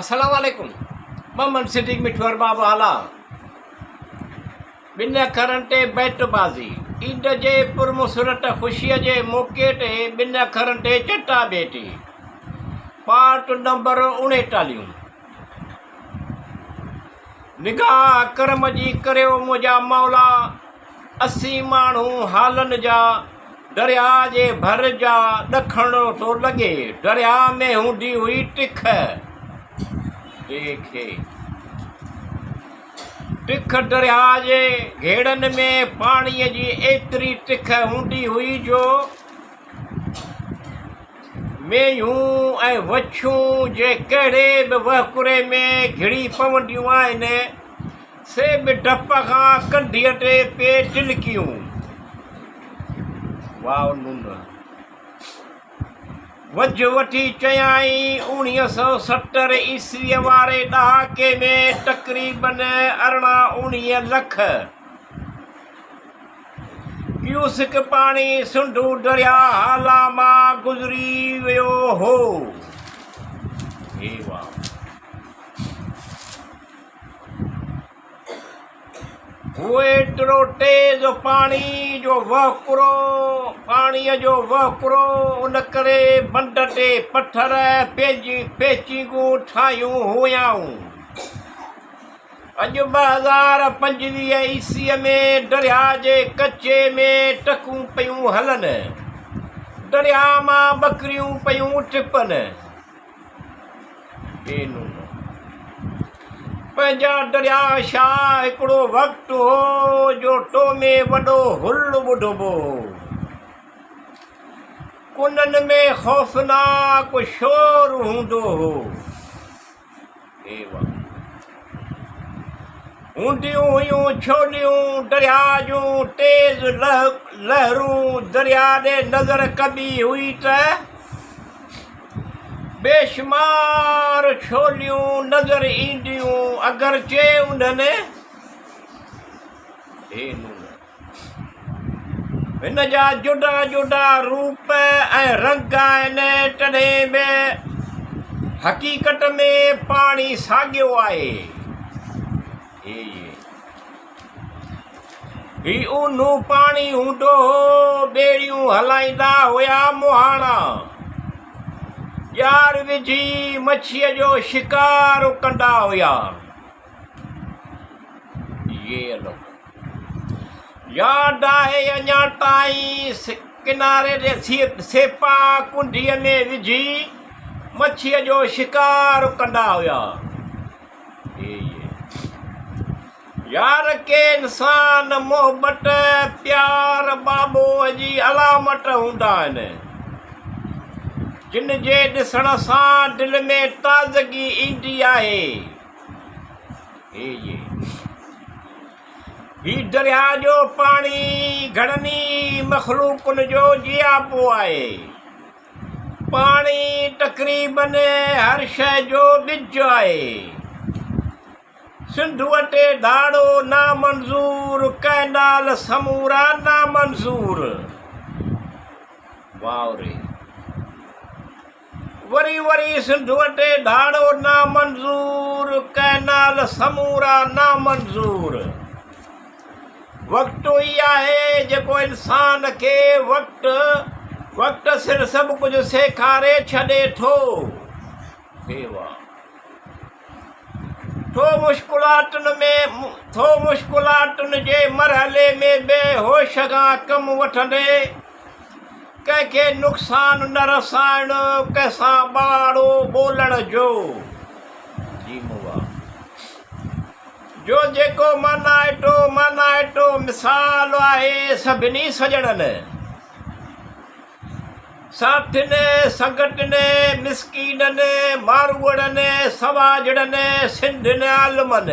السلام عليڪم محمد صديق مٺو ارباب هالا ٻن اکرن تي بيٽ بازي عيد جي پرمسرت خوشيء جي موقعي تي ٻن اکرن تي چٽا ڀيٽي پارٽ نمبر اڻيتاليهون نگاهه ڪرم جي ڪريو منهنجا مولا اسين ماڻهو هالن جا درياء جي ڀر جا ڏکڻ ٿو لڳي. درياء ۾ هوندي هئي ٽک. ٽک درياء جي گهيڙن ۾ پاڻيء جي ايتري ٽک هوندي هئي جو مينهون ۽ وڇون جي ڪهڙي به وهڪري ۾ گهڙي پونديون آهن، سي به ڊپ کان ڪنڌيء تي پئي ٽلڪيون. واء نون. وجهه وٺي چيائين، اوڻيهه سؤ 70 عيسويء واري ڏهاڪي ۾ تقريباً 18 اوڻيهه لک ڪيوسڪ پاڻي سنڌو درياء هالا مان گذري ويو هو. هي واء. هو ايترو تيز پاڻي جو وهڪرو، پاڻيء جو وهڪرو، ان ڪري بند تي پٿر پيچينگون ٺاهيون هيائون. اڄ 2025 عيسويء ۾ درياهه جي ڪچي ۾ ٽڪون پيون هلن. درياهه مان ٻڪريون پيون ٽپن. پنهنجا درياهه شاهه هڪڙو وقت هو جو تو ۾ وڏو هل ٻڌبو هو. ڪنن ۾ خوفناڪ شور هوندو هو. هونديون هيون ڇوليون درياهه جون تيز لهرون درياهه ڏي نظر ڪبي هئي ته بيشمار ڇوليون نظر اينديون اگرچه انهن هن جا جدا جدا روپ ۽ رنگ آهن، تڏهن به حقيقت ۾ پاڻي ساڳيو آهي. هي اونهو پاڻي هوندو هو، ٻيڙيون هلائيندا هيا مهاڻا، ڄار وجهي مڇيء جو شڪار ڪندا هيا. ياد آهي اڃا تائين ڪناري تي سيپا ڪنڍيء ۾ وجهي مڇيء جو شڪار ڪندا هيا. يار ڪي انسان محبت، پيار، ٻاٻوهه جي علامت هوندا آهن، جن جي ڏسڻ سان دل ۾ تازگي ايندي آهي. هي درياهه جو پاڻي گهڻن ئي مخلوقن جو جياپو آهي. پاڻي تقريبن هر شيء جو ٻج آهي. سنڌوء تي ڌاڙو نامنظور، ڪئنال سمورا نامنظور. واء ري. وري وري سنڌوء تي ڌاڙو نامنظور، ڪئنال سمورا نامنظور. وقت ئي آهي جيڪو انسان کي وقت وقت سر سڀ ڪجهه سيکاري ڇڏي ٿو. ٿو مشڪلاتن ۾ ٿو مشڪلاتن جي مرحلي ۾ بي هوش کان ڪم وٺندي ڪنهن کي نقصان نه رسائڻ، ڪنهن سان ٻاڙو ٻولڻ جو، جو جيڪو مانائتو مانائتو مثال آهي سڀني سڄڻن، ساٿين، سنگتين، مسڪينن، ماروئڙن، سواجهڙن، سنڌين عالمن.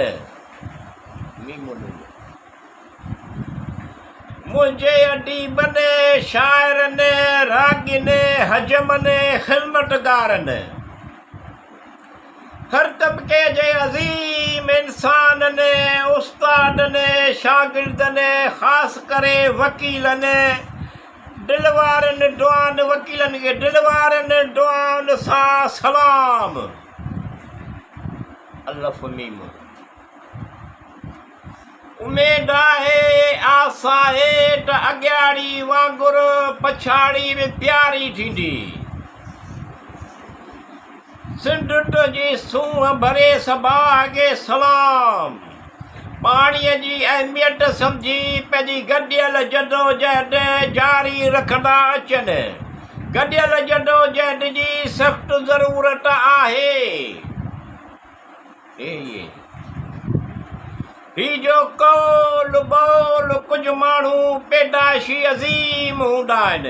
منهنجي اديبن، شاعرن، راڳين، حجمن، خذمتگارن، هر طبقي جي عظيم انسانن، استادن، شاگردن، خاص ڪري وڪيلن، دل وارن دعائن وڪيلن کي دل وارن دعائن سان سلام. الف ميم. اميد آهي، آس آهي ته اڳياڙي وانگر پڇاڙي به پياري ٿيندي. سنڌ تنهنجي سونهن ڀري سڀاء کي سلام. پاڻيء جي اهميت سمجهي پنهنجي گڏيل جدوجهد جاري رکندا اچن. گڏيل جدوجهد جي سخت ضرورت آهي. هي جو قول ٻول ڪجهه ماڻهو پيدائشي عظيم هوندا آهن.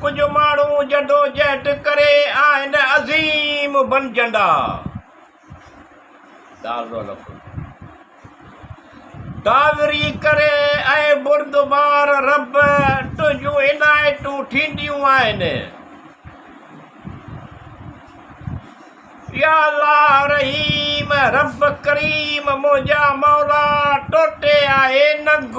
ڪجهه ماڻهو جدوجهد ڪري آهن عظيم بنجندا. داوري ڪري اي بردبار رب تنهنجون عنايتون ٿينديون آهن. يا الله رحيم رب ڪريم منهنجا مولا توتي آهي ننگ.